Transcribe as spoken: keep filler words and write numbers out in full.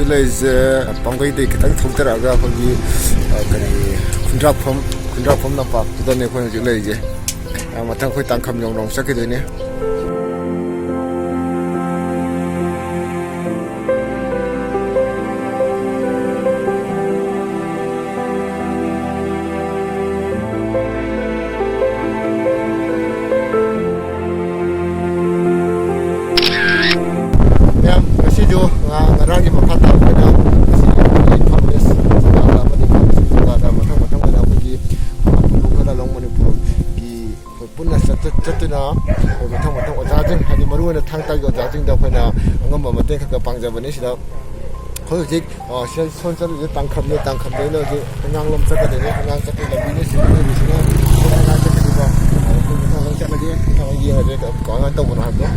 ꯍꯧꯖꯤꯛ ꯂꯩꯔꯤꯁꯦ ꯄꯥꯡꯒꯩꯗꯩ ꯈꯤꯇꯪ ꯊꯧꯊꯔꯛꯑꯒ ꯑꯩꯈꯣꯏꯒꯤ, ꯑ, ꯀꯔꯤ, ꯈꯨꯟꯗ꯭ꯔꯥꯛꯐꯝ, ꯈꯨꯟꯗ꯭ꯔꯥꯛꯐꯝ ꯂꯝꯄꯥꯛꯇꯨꯗꯅꯦ ꯑꯩꯈꯣꯏ ꯍꯧꯖꯤꯛ ꯂꯩꯔꯤꯁꯦ꯫ ꯑ, ꯃꯊꯪ ꯑꯩꯈꯣꯏ ꯇꯥꯡꯈꯝ ꯌꯧꯅ ꯑꯃꯨꯛ ꯆꯠꯈꯤꯗꯣꯏꯅꯦ꯫ ꯃꯌꯥꯝ, ꯉꯁꯤꯁꯨ ꯉꯥ-, ꯉꯔꯥꯡꯒꯤ ꯃꯈꯥ ꯇꯥꯕ ꯑꯣꯏꯅ ꯉꯁꯤ ꯑꯩꯈꯣꯏꯒꯤ ꯏꯝꯐꯥꯜ ꯋꯦꯁ ꯖꯒꯥꯗ ꯑꯃꯗꯤ ꯏꯝꯐꯥꯜ ꯏꯁ ꯖꯒꯥꯗ ꯃꯊꯪ ꯃꯊꯪ ꯑꯣꯏꯅ ꯑꯩꯈꯣꯏꯒꯤ ꯃꯅꯤꯄꯨꯔ ꯈꯔ ꯂꯣꯡ ꯃꯅꯤꯄꯨꯔꯒꯤ ꯑꯩꯈꯣꯏ ꯄꯨꯟꯅ ꯆꯠ-, ꯆꯠ-, ꯆꯠꯇꯨꯅ ꯑꯩꯈꯣꯏ ꯃꯊꯪ ꯃꯊꯪ ꯑꯣꯖꯥꯁꯤꯡ, ꯍꯥꯏꯗꯤ ꯃꯔꯨꯑꯣꯏꯅ ꯊꯥꯡ ꯇꯥꯒꯤ ꯑꯣꯖꯥꯁꯤꯡꯗ ꯑꯩꯈꯣꯏꯅ ꯑꯉꯝꯕ ꯃꯇꯦꯡ ꯈꯔ ꯈꯔ ꯄꯥꯡꯖꯕꯅꯤ꯫ ꯁꯤꯗ ꯑꯩꯈꯣꯏ ꯍꯧꯖꯤꯛ, ꯑ, ꯁꯤꯗ ꯁꯣꯝ ꯆꯠꯂꯤꯁꯦ ꯇꯥꯡꯈꯝꯅꯤ, ꯇꯥꯡꯈꯝꯗꯩꯅ ꯍꯧꯖꯤꯛ ꯍꯩꯉꯥꯡꯂꯣꯝ ꯆꯠꯀꯗꯣꯏꯅꯦ꯫ ꯍꯩꯉꯥꯡ ꯆꯠꯄꯒꯤ ꯂꯝꯕꯤꯅꯦ ꯁꯤꯗ ꯂꯩꯔꯤꯁꯤꯅ꯫ ꯁꯤꯗ ꯍꯩꯉꯥꯡ ꯆꯠꯀꯗꯣꯏꯕ꯫ ꯑꯗꯣ ꯑꯩꯈꯣꯏ ꯃꯊꯪ ꯃꯊꯪ ꯆꯠꯂꯒꯦ, ꯃꯊꯪ ꯃꯊꯪ ꯌꯦꯡꯉꯁꯦ ꯀꯃꯥꯏꯅ ꯇꯧꯕꯅꯣ ꯍꯥꯏꯕꯗꯣ꯫